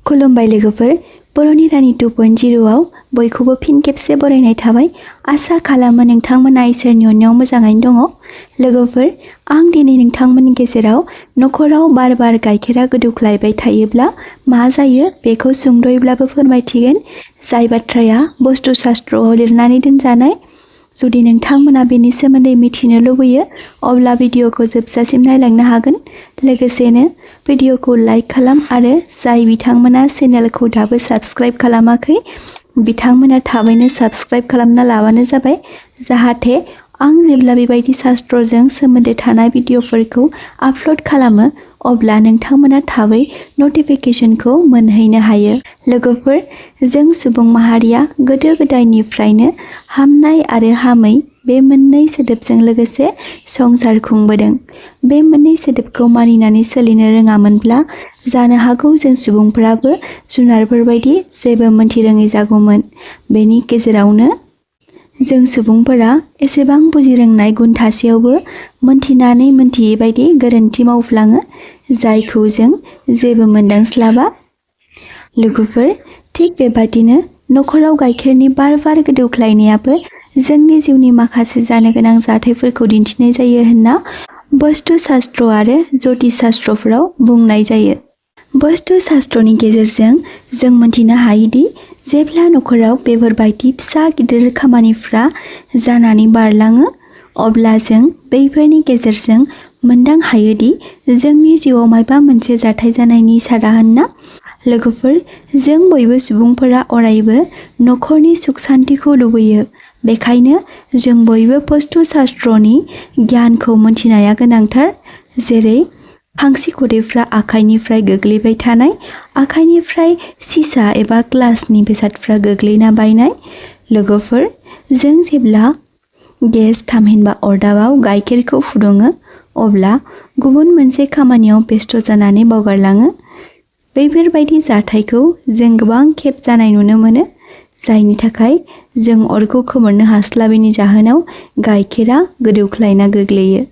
खुलुमबाय लोगोफोर, बर'नि रानि 2.0आव बयखौबो फिन खेबसे बरायनाय थाबाय। आसा खालामो नोंथांमोना इसोरनि अननायाव मोजाङैनो दङ। लोगोफोर, आं दिनै नोंथांमोननि गेजेराव नखराव बार बार गाइखेरा गोदौख्लायबाय थायोब्ला मा जायो बेखौ सुंद'यैब्लाबो फोरमायथिगोन, जाय बाथ्राया बस्तु शास्त्रआव लिरनानै दोनजानाय। जुदि नोंथांमोना बेनि सोमोन्दै मिथिनो लुबैयो, अब्ला भिडिअखौ जोबजासिम नायलांनो हागोन। लोगोसेनो भिडिअखौ लाइक खालाम आरो जाय बिथांमोना चेनेलखौ दाबो साबस्क्राइब खालामाखै, बिथांमोना थाबैनो साबस्क्राइब खालामना लाबानो जाबाय, जाहाथे आं जेब्ला बेबायदि शास्त्रजों सोमोन्दो थानाय भिडिअफोरखौ आपल'ड खालामो, अब्ला नोंथांमोना थाबै नटिफिकेसनखौ मोनहैनो हायो। लोगोफोर, जों सुबुं माहारिया गोदो गोदायनिफ्रायनो हामनाय आरो हामै बे मोननै सोदोबजों लोगोसे संसार खुंबोदों। बे मोननै सोदोबखौ मानिनानै सोलिनो रोङामोनब्ला जानो हागौ जों सुबुंफोराबो जुनारफोरबायदि जेबो मोनथिरोङै जागौमोन। बेनि गेजेरावनो जों सुबुंफोरा एसेबां बुजिरोंनाय गुन थासेयावबो मोनथिनानै मोनथियै बायदि गोरोन्थि मावफ्लाङो, जायखौ जों जेबो मोनदांस्लाबा। लोगोफोर, थिग बेबादिनो नखराव गाइखेरनि बार बार गोदौख्लायनायाबो जोंनि जिउनि माखासे जानो गोनां जाथायफोरखौ दिन्थिनाय जायो होनना बस्तु शास्त्र आरो ज्योतिष शास्त्रफोराव बुंनाय जायो। बस्तु शास्त्रनि गेजेरजों जों मोनथिनो हायोदि जेब्ला नखराव बेफोरबायदि फिसा गिदिर खामानिफ्रा जानानै बारलाङो, अब्ला जों बैफोरनि गेजेरजों मोनदां हायोदि जोंनि जिउआव माबा मोनसे जाथाय जानायनि इसारा होनना। लोगोफोर, जों बयबो सुबुंफोरा अरायबो नखरनि सुख सान्तिखौ लुबैयो। बेखायनो जों बयबो बस्तु शास्त्रनि गियानखौ मोनथिनाया गोनांथार। जेरै खांसि खुदैफ्रा आखाइनिफ्राय गोग्लैबाय थानाय, आखाइनिफ्राय सिसा एबा ग्लासनि बेसादफ्रा गोग्लैना बायनाय। लोगोफोर, जों जेब्ला गेस थामहिनबा अरदाबाव गाइखेरखौ फुदुङो, अब्ला गुबुन मोनसे खामानियाव बेस्थ' जानानै बावगारलाङो। बैफोरबायदि जाथायखौ जों गोबां खेब जानाय नुनो मोनो, जायनि थाखाय जों अरखौ खोमोरनो हास्लाबैनि जाहोनाव गाइखेरा गोदौख्लायना गोग्लैयो।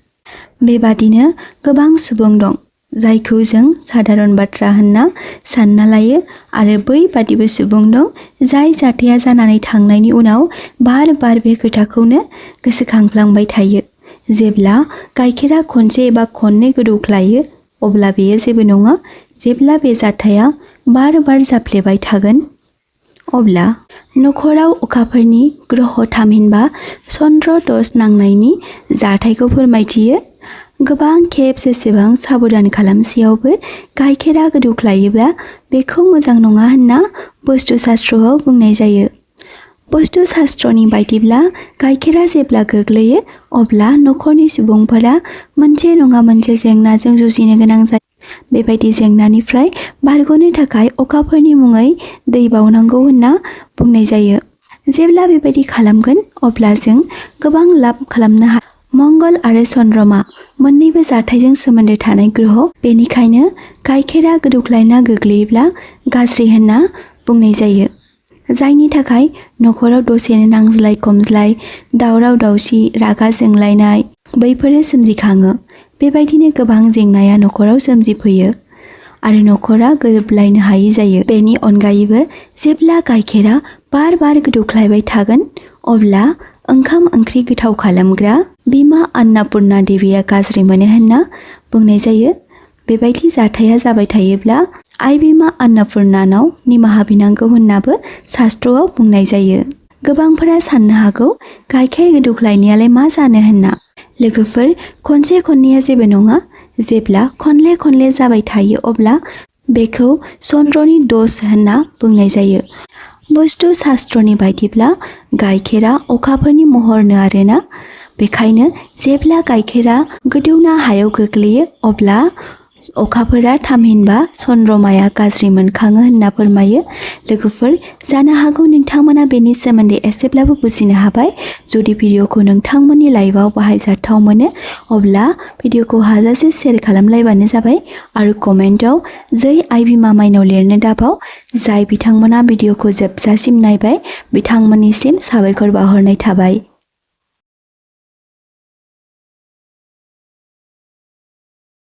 बेबादिनो गोबां सुबुं दं, जायखौ जों साधारन बाथ्रा होनना सानना लायो, आरो बैबादिबो सुबुं दं, जाय जाथाया जानानै थांनायनि उनाव बार बार बे खोथाखौनो गोसोखांफ्लांबाय थायो। जेब्ला गाइखेरा खनसे एबा खननै गोदौख्लायो, अब्ला बेयो जेबो नङा। जेब्ला बे जाथाया बार बार जाफ्लेबाय थागोन, अब्ला नखराव अखाफोरनि ग्रह थामहिनबा चन्द्र दस नांनायनि जाथायखौ फोरमायथियो। गोबां खेब जेसेबां साबधान खालामसेयावबो गाइखेरा गोदौख्लायोब्ला बेखौ मोजां नङा होनना बस्तु शास्त्रआव बुंनाय जायो। बस्तु शास्त्रनि बायदिब्ला गाइखेरा जेब्ला गोग्लैयो, अब्ला नखरनि सुबुंफोरा मोनसे नङा मोनसे जेंनाजों जुजिनो गोनां जायो। बेबायदि जेंनानिफ्राय बारग'नो थाखाय अखाफोरनि मुङै दै बावनांगौ होनना बुंनाय जायो। जेब्ला बेबायदि खालामगोन, अब्ला जों गोबां लाब खालामनो हायो। मंगल आरो चन्द्रमा मोन्नैबो जाथायजों सोमोन्दो थानाय ग्रह, बेनिखायनो गाइखेरा गोदौख्लायना गोग्लैयोब्ला गाज्रि होनना बुंनाय जायो। जायनि थाखाय नखराव दसेनो नांज्लाय खमज्लाय, दावराव दावसि, रागा जोंलायनाय बैफोरो सोमजिखाङो। बेबायदिनो गोबां जेंनाया नखराव सोमजिफैयो आरो नखरा गोरोबलायनो हायै जायो। बेनि अनगायैबो जेब्ला गाइखेरा बार बार गोदौख्लायबाय थागोन, अब्ला ओंखाम ओंख्रि गोथाव खालामग्रा बिमा अन्नपुर्णा देबिया गाज्रि मोनो होनना बुंनाय जायो। बेबायदि जाथाया जाबाय थायोब्ला आइ बिमा अन्नपुर्णानाव निमाहा बिनांगौ होननाबो शास्त्रआव बुंनाय जायो। गोबांफोरा साननो हागौ, गाइखेर गोदौख्लायनायालाय मा जानो होनना। लोगोफोर, खनसे खननैया जेबो नङा। जेब्ला खनले खनले जाबाय थायो, अब्ला बेखौ चन्द्रनि दस होनना बुंनाय जायो। बस्तु शास्त्रनि बायदिब्ला गाइखेरा अखाफोरनि महरनो आरोना। बेखायनो जेब्ला गाइखेरा गोदौना हायाव गोग्लैयो, अब्ला अखाफोरा थामहिनबा चन्द्रमाया गाज्रि मोनखाङो होनना फोरमायो। लोगोफोर, जानो हागौ नोंथांमोना बेनि सोमोन्दै एसेब्लाबो बुजिनो हाबाय। जुदि भिडिअखौ नोंथांमोननि लाइफआव बाहायजाथाव मोनो, अब्ला भिडिअखौ हाजासे शेयार खालामलायबानो जाबाय आरो कमेन्टआव जै आइ बिमा माइनाव लिरनो दाबाव। जाय बिथांमोना भिडिअखौ जोबजासिम नायबाय, बिथांमोननिसिम साबायखर बावहरनाय थाबाय।